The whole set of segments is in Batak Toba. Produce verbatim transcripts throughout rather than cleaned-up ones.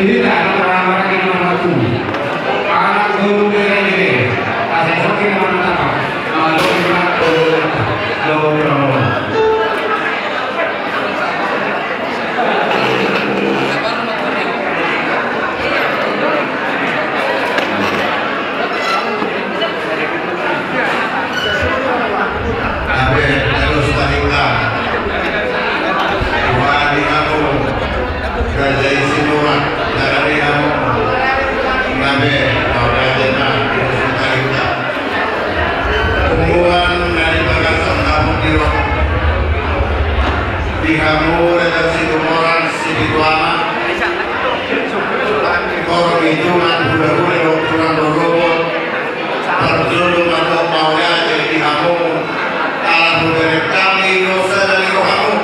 Hita na marhahamaranggi na marhatubu, anak boru bere ni bere, asa i songon i na marnatapa, na malobi ma boru nata, na malobi ma boru. Gabe, na dos tarinta. Tuhan di hamu, Raja i Sinurat, na di hamu. Gabe, na gabe na, dos tarinta. Punguan na di bagasan hamu di roha. Di hamu Raja Situmorang, Sipitu Ama. Horong i tulang, hulahula dohot tulang rorobot. Parjolo ma dohot mauliate di hamu, ala hubereng hami dosa dari rohamu,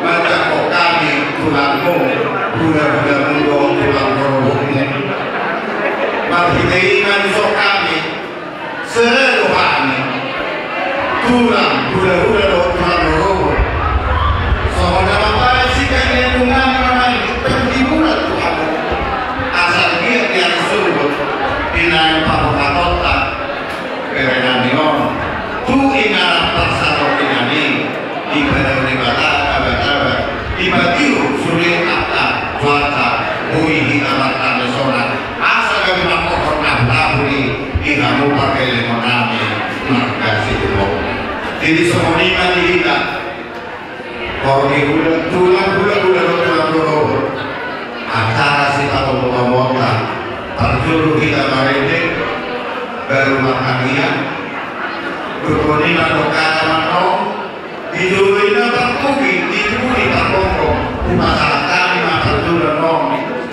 manjangkon hami tulangmu, hulahulamu dohot tulang rorobotmu. Marhite i ma dison hami, selalu hami, tulang, hulahula dohot tulang rorobot. Songon na mambahen sian na nidok nami ma nangkin, penghiburan tu hamu. Asa giot di ari suhut, di na pamokatonta, bere nami on, tu inganan parsaroan nami, dipadaon Debata abat-abat, dipatiur sude angka cuaca, boi hita martame sonang, asa gabe mangkorhon na hurang i, di hamu pargellengon nami, marga Situmorang. Jadi songon i ma di hita, horong i tulang, hulahula dohot tulang rorobot. Acara sipatomutomuonta, parjolo hita marende, baru martangiang. Dohot i ma dohot hata ma annon, di jolo i na parpudi, di pudi parponggo, hupasahat hami ma parjolo annon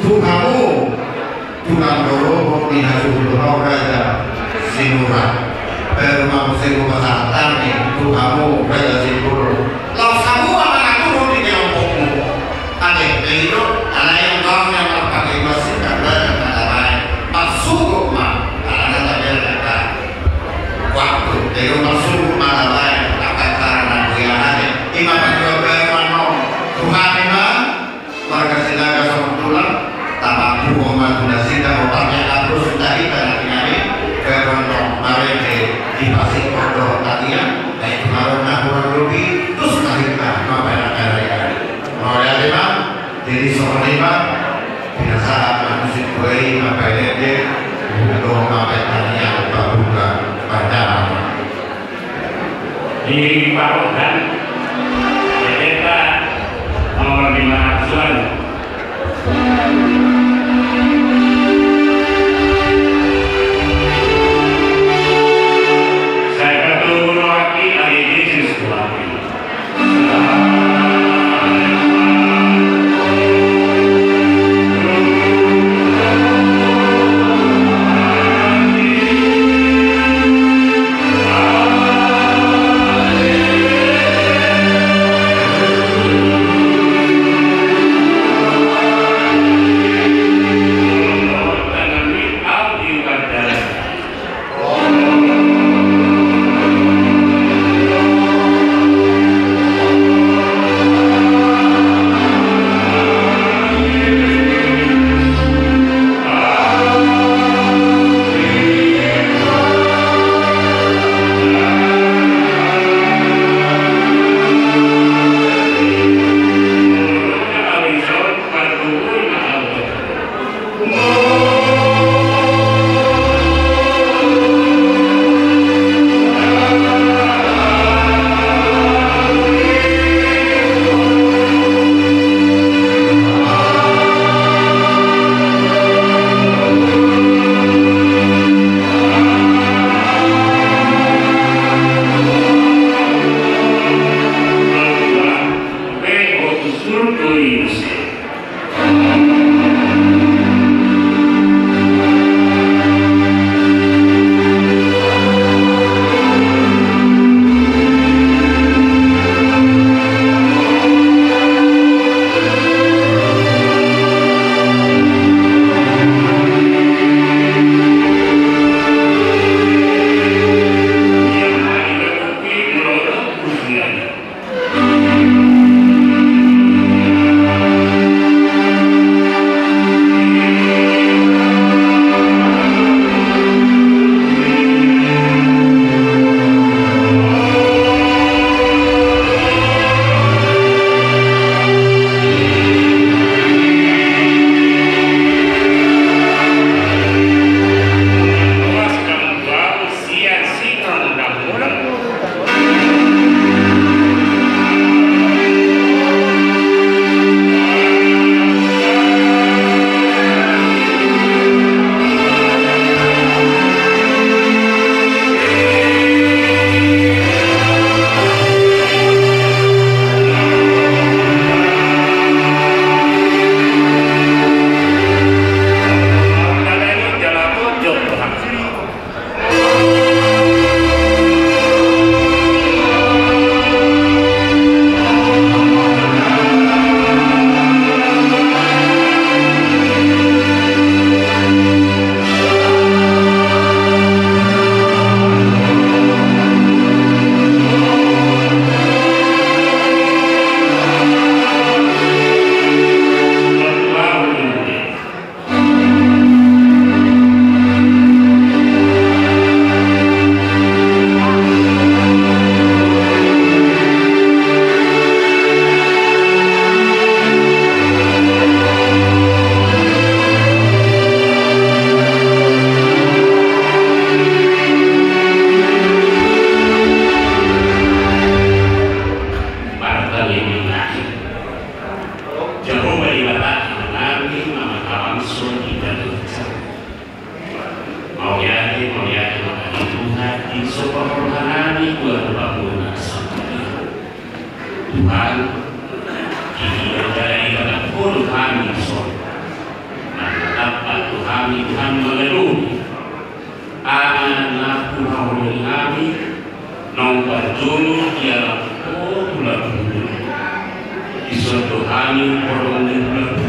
tu hamu. Tulang rorobot ni hasuhuton on Raja Sinurat. Baru ma muse hupasahat hami tu hamu Raja Simbolon. Laos hamu ma mangaturhon di kelompokmu. Ate, begitu, ala yang kau yang marpakai masih kan barang kata baik. Maksudku ma, ala kata biar kata. Waktu, begitu maksudku ma kata baik. Kata cara na dia ate. Ima pajual baru ma annon. Tuhan ima. Marga Sinaga songon tulang, tapampuhon ma tu nasida, otaknya hapus, utak hita na pinani, baru annon marende, dipasingkop dohot tangiang, na i tu maronna hurang lobi, tus na hita mambahen angka na ringan i. Mauliate ma, jadi songon i ma, pinasahat ma musik kue i mambahen ende, dohot mambahen tangiang, pabuka, panjaha ma. Di parohan, pendeta nomor lima ratus an. Saya bertemu lagi dari Yesus Tuhan. Di so pamoruhanami Tuhan Bapa na sangkali. Tuhan, di dia jadi kata pun kami son. Mantap bantu kami Tuhan mengeluh. Anak Tuhan mengeluh kami. Nang parjolo dia laku tu laku. Di sodo kami porong di laku.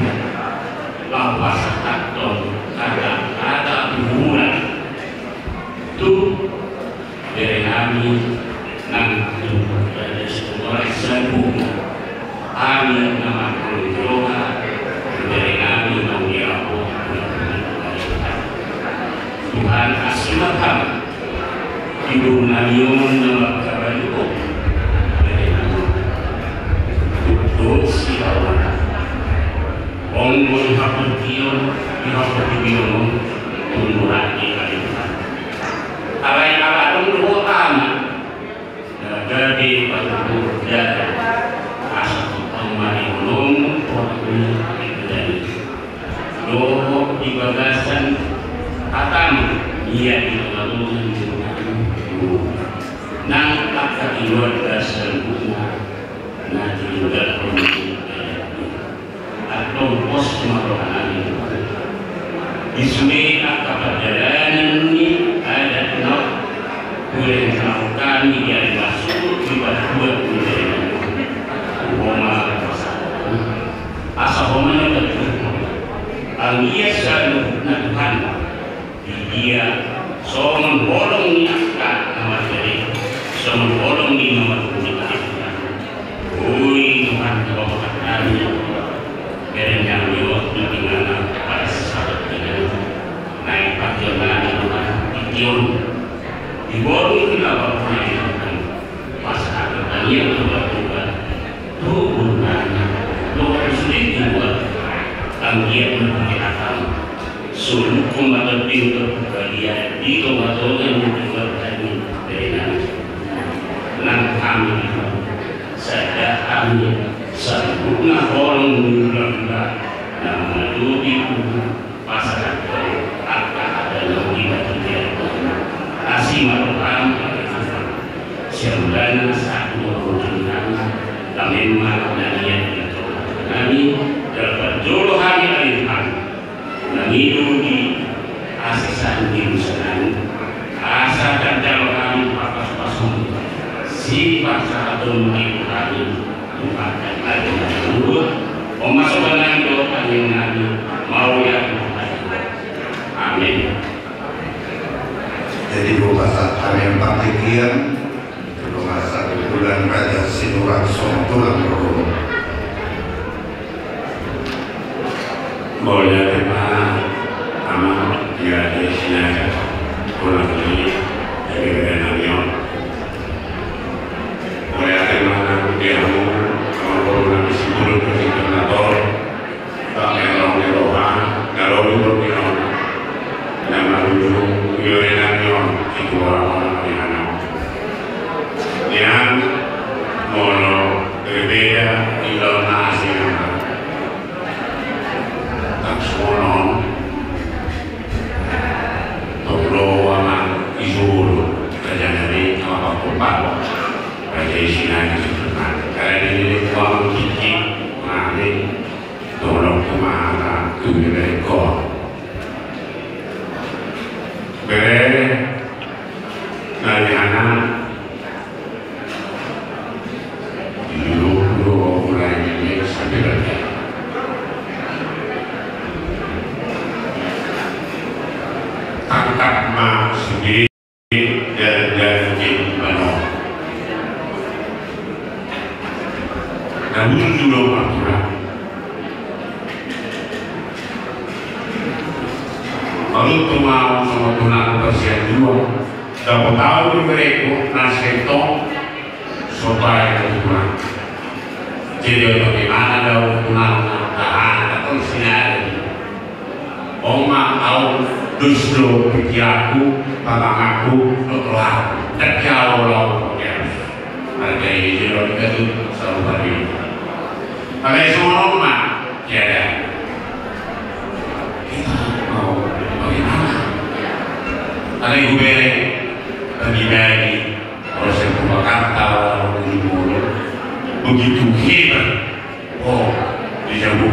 Lapas takton kata-kata kuburan. Tu bere nami nang tu raja Sumbar saluhutna. Hami na marhulung di roha, bere nami nang di apo. Tuhan asi ma Ham. Di boru nami on na markabalu on. Bere nami. Tutu si Hawa. Onggo di haportibi on, di haportibi on, tumburan di kalimutan. Alai ala adong do hotana, na gabe patutur jaga, asa tu pangmani holong, patutur ibudani. Dohot di bagasan hatam, ia di tonga-tonga ni hami. Nang angka keluarga saluhutna, na tininggalhon ni Antong pos ma rohanami. Di sude angka pardalanan ni adat na hureng na hami di ari masuk di patua ni daerah. Homa asa homa na patua. Anggia saluhutna Tuhan. Di dia songon holong ni angka na margare, songon holong ni na margare. Oi Tuhan, Tuhan kami, bereng kami waktu di mana pada saat ini, naik pagi nami Tuhan, di tiun, di borong di labang kami Tuhan, pas aku tanya Tuhan, Tuhan, Tuhan, Tuhan, Tuhan, Tuhan, Tuhan, Tuhan, Tuhan, Tuhan, Tuhan, Soluhon ma tonding tu balian di tonga-tonga ni tonga-tonga ni bere nami. Nang hami sada hami saluhutna holong ni hulahula na mangadopi tu pasahathon angka hata na hurang di batu. Asi ma roham. Sian mulana sahat tu hurang nami. Amen ma. Nami, jala parjolo hami ari hami. Nami do di asi sandiri sanang. Asa jalo hami papas-pasom. Sipasahaton ni hami. Tuhan dan hami. Oma sobangan do hami nami. Mau ya Tuhan. Amin. Jadi, pasahat hami pangkikian. Rumah sakit bulan raja sinurat song tulang roro. Boleh tema ama dia di sini aja. Pulang di dari Renamion. Boleh tema dia mau kalau pulang di Sibulung ke Singkanator. Pamerong ni roha, na ro di borngin on. Na marujung, io i nami on, situ orang-orang di mana. Nian, molo berbeda, ilon na asing apa. Tak sonon. Tong do amang i Solo, raja nami, amang Pakkumpar. Raja i Sinari, Susunan. Karena ini, amang Kiki, nami. Tolong tu mata tu bere ko. Bere na di hana. Di dulu dulu mulai ini sampai bere. Tangkap ma sendiri. Jalan-jalan di Banua. Namun juga aturan. Baru tu mau sama tulang persian dua. Dapat tahu di mereka nasi tong supaya tulang. Jadi bagaimana daun tulang tahan atau sinyal. Oma au dus do pikiranku, pamanganku, dohot rohangku. Ndang piau lau pikiran. Harga i jolo di katu saluhut i. Harga i songon on ma, tiada. Kita mau bagaimana? Harga i hubere, bagi Jadi, kalau saya buka kata orang di mulut, begitu hebat. Oh, di jabu.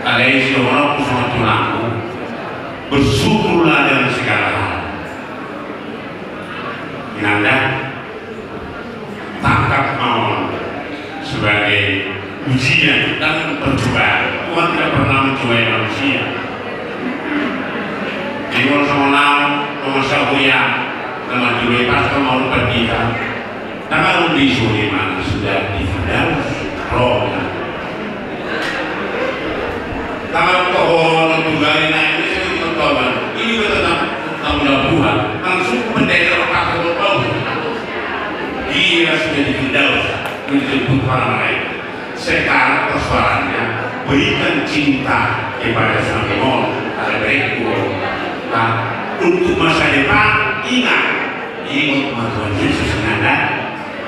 Alai si orang ku sama tulangku, bersyukurlah dengan segala hal. Inanda, tangkap ma on sebagai ujian dan percobaan. Tuhan tidak pernah mencobai manusia. Jadi, kalau sama nau, sama sahuya, sama dulu pas sama orang kita. Tangan di sini mana sudah di Firdaus. Roh. Tangan pohon, tugali naik, ini saya ikut kawan. Ini kata tak, tak mudah buat. Langsung pendeta lepas ke bawah. Dia sudah di Firdaus. Menjemput para malaikat. Sekarang persoalannya, berikan cinta kepada suamimu, ada baikku. Nah, untuk masa depan, ingat, ingat sama Tuhan Yesus, ingat,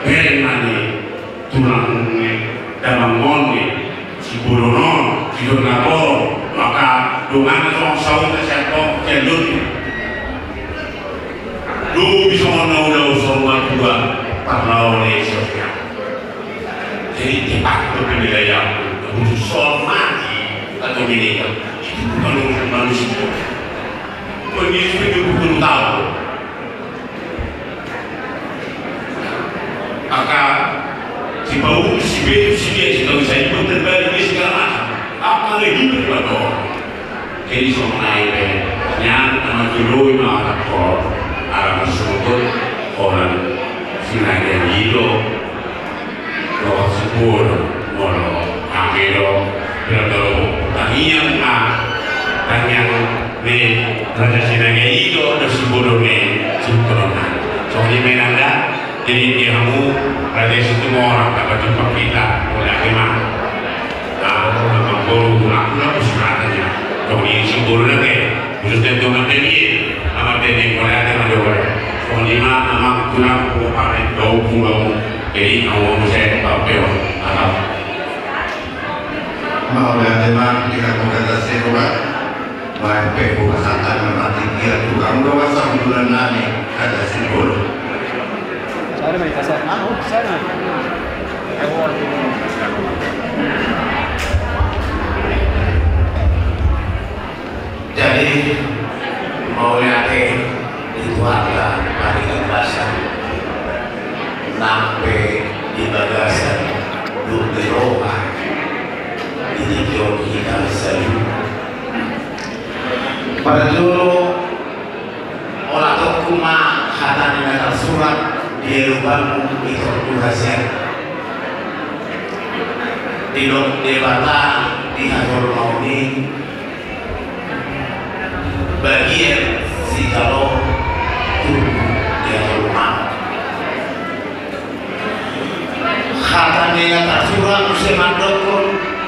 bereng mani. Tulang ni, damang on ni, si Bolon on, si Jona on, maka dongan na songon sahuta sian tong, sian lotu. Lobi songon na ulaon saur matua, parlao ni sosnya. Jadi, tepat tu penilaian, khusus soal mati atau meninggal, itu bukan urusan manusia. Tuhan Yesus itu bukan tahu. Maka si Paulus, si Petrus, si dia, si tahu saya pun terbalik, dia segala macam. Apa lagi berbuat? Jadi songon i pe, nian na manjoloi ma anak ko, anak masukut, orang Sinaga Ido. Dohot si Bolon, molo hami do, pira do tangiang ma, tangiang ni Raja Sinaga Ido, dohot si Bolon ni Singkono. Songon i ma inanda, jadi di hamu Raja Situmorang, dapat jumpa kita, mauliate ma. Nah, memang baru aku lah, aku semangatnya. Songon i si Bolon lagi. Khususnya tu Amang Deni, Amang Deni, mauliate ma jo. Songon i ma Amang Tulang, Amang Pare, Amang Pare. Jadi, Amang Pare, Amang Pare, Amang. Mauliate ma, di hamu Raja Situmorang. Baik, pe, ku pasahat ma di hamu, tu hamu dongan sahundulan nami, Raja Situmorang. Sana, Mai, kasar. Ah, oh, sana. Jadi, mauliate di Tuhanta, pardenggan basa, nang pe di bagasan dohot di roha, di tingki on hita saluhutna. Parjolo, olatongku ma hata ni na tarsurat di adopanmu, di toru hasian. Didok Debata di hajolmaon i, bagian sijalo tubu di hajolmaon. Hata ni na tarsurat muse mandokkon,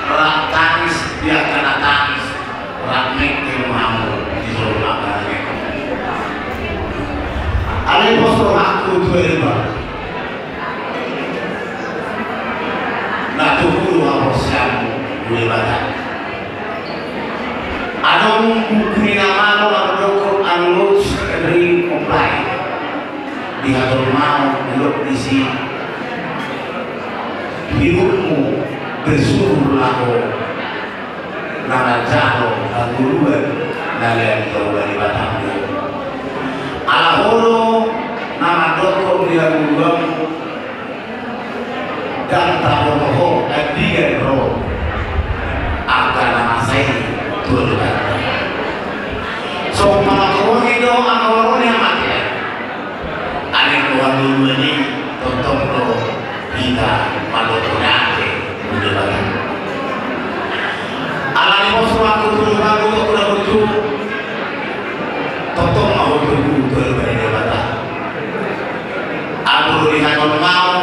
rap tangis di angka na tangis, rap mengke ma hamu di jolma na mengke. Alai pos rohangku tu Debata. Na tubu do haporseaonmu tu Debata. Adong buku ni na malo na mandokkon Unloosed Ring of Life. Di hajolmaon, didok disi, hidupmu bersyukurlah ho na manjalo hangoluan na lean di jabu ni Debata. Ala ho do na mandokkon di hangoluanmu, ndang taboto ho andigan ro angka na masa i tu Debata. Songon pangaturon i do angka ro ni hamatean. Alai tu hangoluan i tongtong do hita maloto mate tu Debata. Alani pos rohangku tu Debata, tu Debata, tongtong ma ho tubu tu Debata, Debata. Abu di hajolmaon,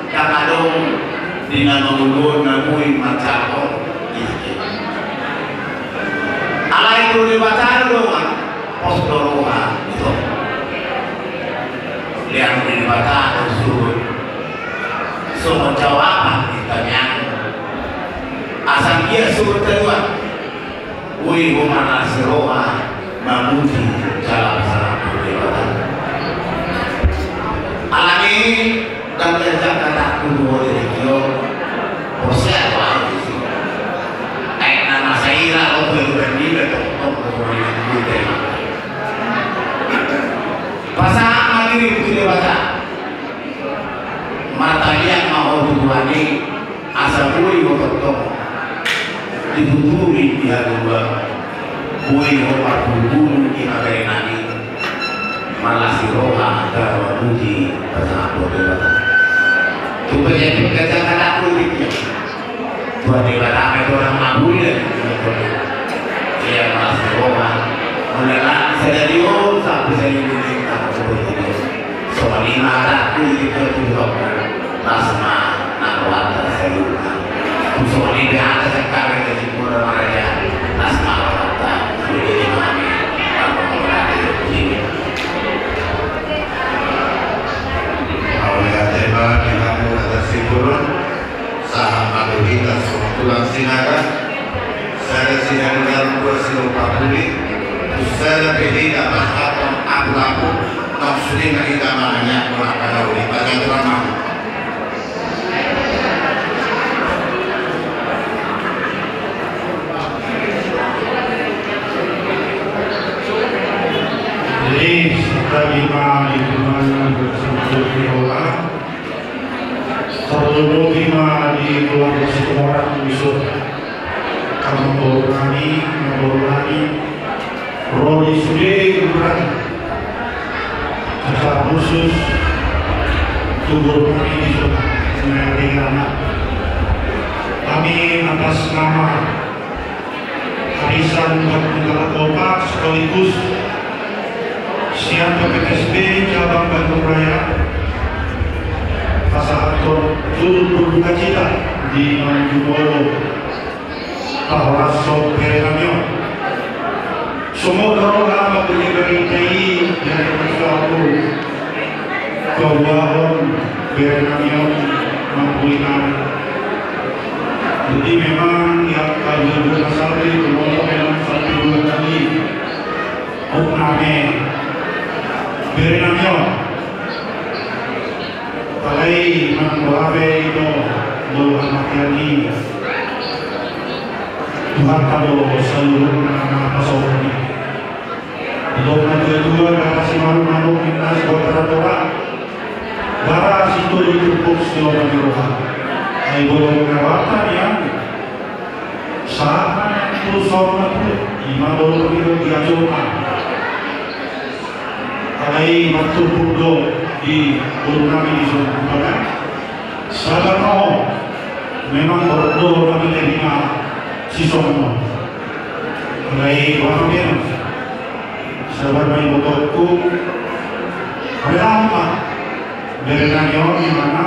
ndang adong di na mangolu on na boi manjalo. Alai tu Debata do dongan, pos do roha, ito. Lean ni Debata do suhut. Songon jawaban di tangiang. Asa dia suhut tadua. Boi ho ma na siroha mamuji jala pasahat tu Debata. Ndang diajak kataku tu ho di region. Porsea tu ahu disi. Aek na masa ira ho tu eruban niba tongtong tu rumah ni. Pasahat ma dirim tu Debata. Martaliang ma ho tu Tuhan i. Asa boi ho tongtong dituturi di haluaon, boi ho marpulupulu di na bere nami, marlas ni roha, gabe puji pasahat tu Debata. Tupa jadi kerja kata politik ya. Tuhan Debata itu orang mabul ya. Ia marlas ni roha. Mula lah saya jadi orang sampai saya ini tak boleh jadi. Songon i ma hatangku di tingki on tu ho. Las ma nang rohanta saluhutna. Songon i pe hata sian hami na simpul marhaha. Las ma rohanta. Songon i ma hami. Mauliate ma di hamu na tarsimpul on. Sahat ma tu hita songon tulang Sinaga. Sada sihadulan, dua silompa puli. Sada pe hita pasahathon apul-apul. Nang sude ma hita manang ia mulak hadaoli pajahat ramah. Jadi, sekali ma di Tuhan bersyukur di Allah. Tarlumobi ma di keluarga Situmorang di son. Amangboru nami, amangboru nami, ro di sude Ulbar. Secara khusus tu boru nami di son, Simanjuntak. Kami atas nama Arisan Batu Negara Kompak sekaligus sian P P K S B Cabang Bandung Raya pasahathon turut berdukacita di na jumolo pahorashon bere nami on. Songon na ro hami mambege berita i di ari Sabtu. Paboahon bere nami on mampulinami. Jadi memang ia kaluarga na salpu, memang salpu dua kali. Okname bere nami on. Alai manang boha pe ito, do hamatean i Tuhanta do saluhutna na pasaoronna. Didok natuatua, dara simanuk-manuk ninna siboan tora-tora, dara situtu turpuk silomo ni roha. Ai bolo na rohanta nian. Sahat tu son na tu ima bolo ni roha di ajo ma. Alai martumpuk do di boru nami di son. Sabar ma ho, memang borhat do nami lehina sisongon on. Alai boha ma biar sabar ma ibotongku. Alai aha ma bere nami on di mana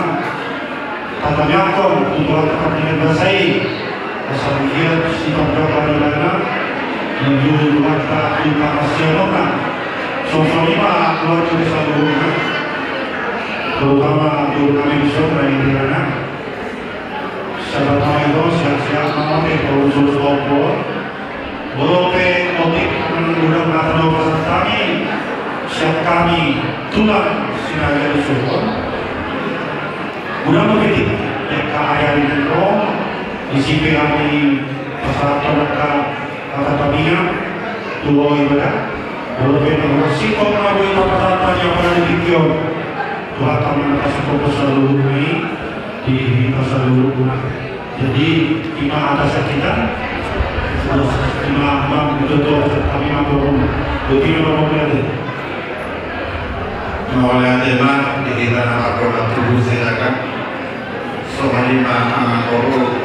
tatamiangkon tu Tuhanta pardenggan basa i. Asa manggiat sitongka paridana menuju Tuhanta tu pangasihononna. Songon i ma keluarga saluhutna, terutama tu nami di son na i di rana. Sabar ma ho, sehat-sehat ma ho, eh, kalau suruh sopo. Molo pe otik mangudang na tano pasahat hami sian hami tulang Sinaga di son. Molo pe otik, ya ka ayah di nero, isi pe hami pasahat angka hata tamiang tu ho ibana. Molo pe na singkop na boi pasahat hami apala di tingki on, Tuhanta ma na pasingkop saluhutna i di hita saluhutna. Jadi ima hata sian hita. Ima, ima, ima, ima, ima, ima, ima, ima. Mauliate ma di hita na marhona tubu Sinaga. Songon i ma amangboru.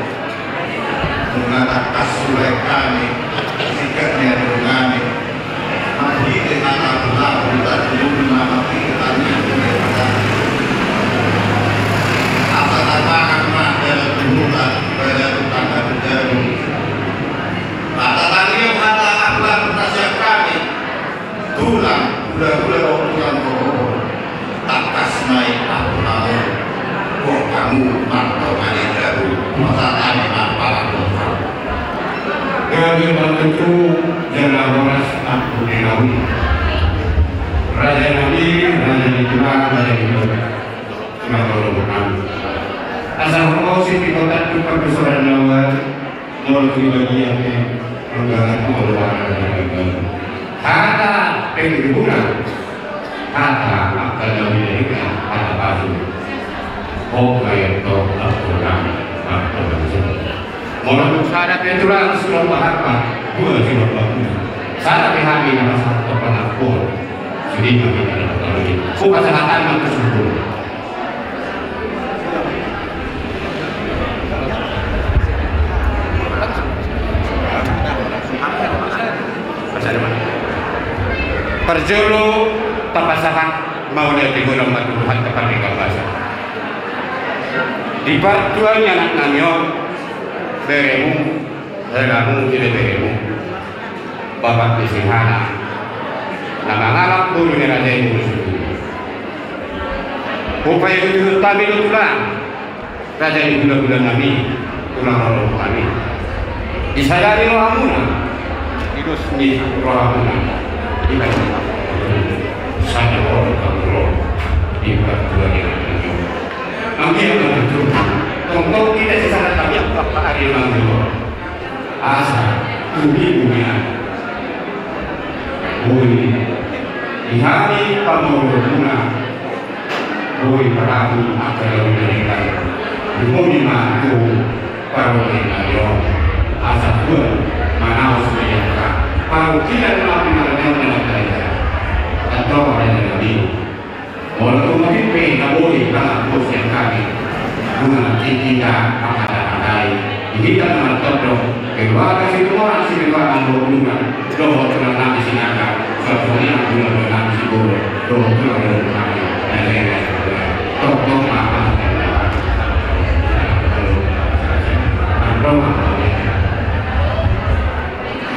Nunga tangkas ulaon hami, singkat ni atur hami. Marhite ma na tulang, tulang, tulang, marhite hami, tulang, tulang. Asa tapangan ma dalan tulang, dalan tulang, dalan tulang. Mata tangis hata tulang, tulang siap hami. Tulang, hula-hula, tulang, tulang. Tangkas ma i, tulang, tulang. Kok hamu, mantong, ada jago. Masa tani, mantong, tulang. Kami bantu jala horas aku di Ngawi. Raja nami, raja ni tulang, raja ni tulang. Asa horong si pitotan tu pargusoran na ua, molo tu bagian pe, menggalan tu oloan na gagal. Hata pengguna, hata angka na winarika, hata pasu. Hok bayan to, ampun nang, ampun nang. Molo tu sada pe tulang sulo paharpa, dua sulo pahuna. Sada pe hami na pasahat tu pangampun. Sude ma hita na patoloi. Hupasahat ma tu suhut. Parjolo tapasahat mauliate godang ma tu Tuhanta Pardenggan Basa. Di partua ni anak nami on, beremu, helamu, ibeberemu, bapak ni si Hana, na mangalap boru ni raja i, boru Suguri. Hupaihutihut hami do tulang, raja ni hulahula nami, tulang rorobot nami. Disadari rohamuna, di dos ni rohamuna, di balik. Sada on kamu ro, di partua ni anak nami on. Anggiat ma tutu, tongtong hita sisahat tamiang pahari manjou. Asa, tu bumi, bumi an. Boi, di hami pamoruonmuna, boi parabun angka na winarika. Di bumi ma tu paroloi nami on. Asa buat, manaus ma i angka. Parungkilon ma i marneon na mangkaliat. Antong raja nami. Molo tung pe na boi pangampus sian hami, nunga tingki da mangada-adai, di hita na martondong, keluarga Situmorang, Situmorang dohot nunga, dohot tulang nami Sinaga, songon i nang tulang nami Sibolo, dohot tulang nami, na lain-lain. Tongtong ma. Tongtong ma.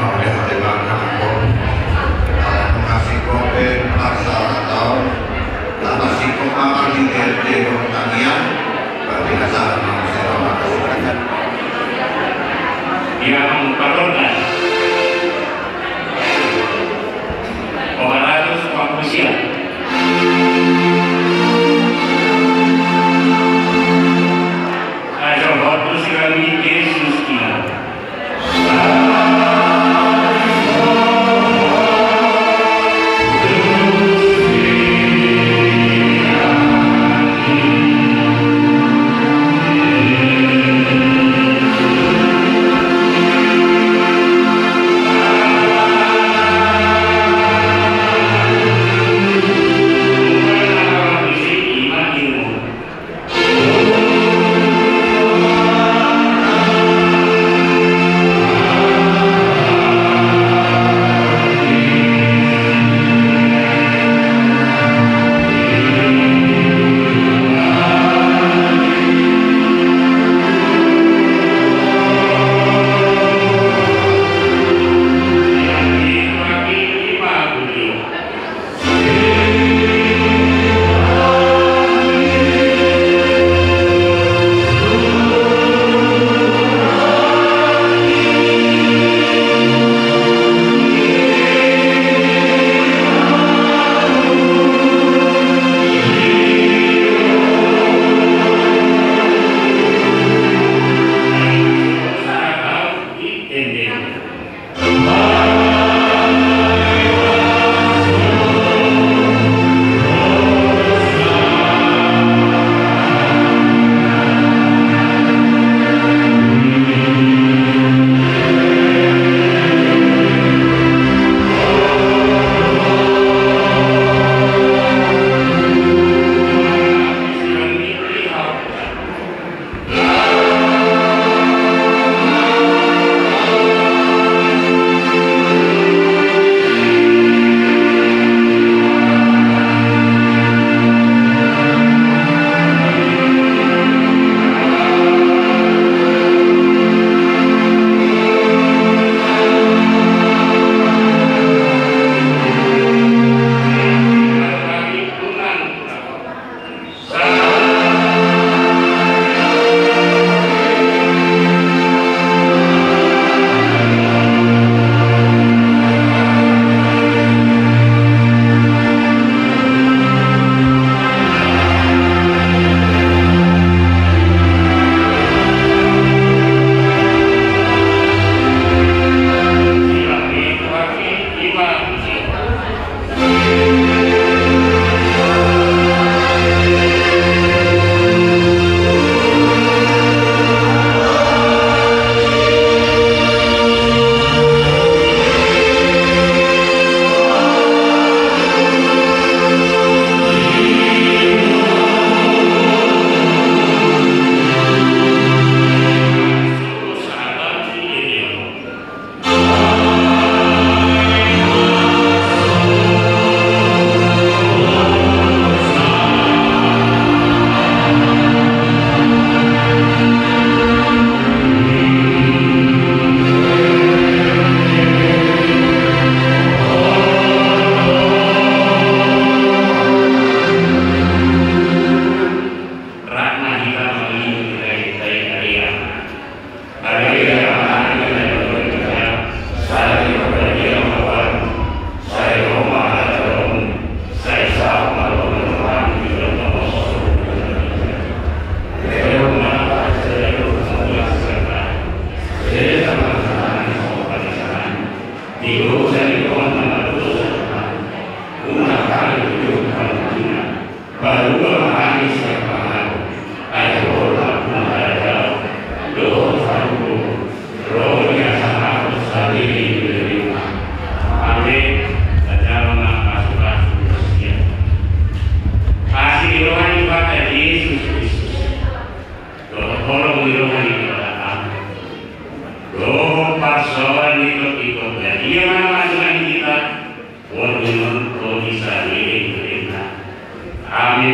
Mauliate ma, Amang. Ala nunga singkop pe parsaoranta on, na parsingkop ma di R T dohot tangiang, berarti na sahat ma muse. Ia mangkatorna. Opat ratus opat pulu sia. Ajo hotus kami Yesus Tuhan.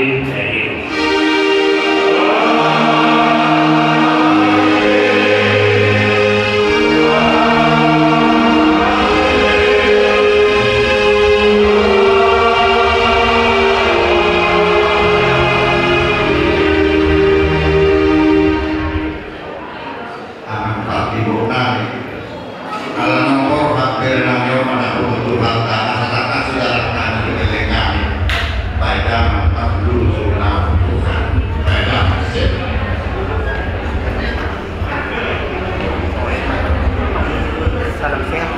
Amang partigok nami. Ala nunga borhat bere nami on manang pungu Tuhanta, asa tangkas di dalan nami di leleng nami. Baen damang parlusu nami Tuhan. Baen damang sen. Salam sehat.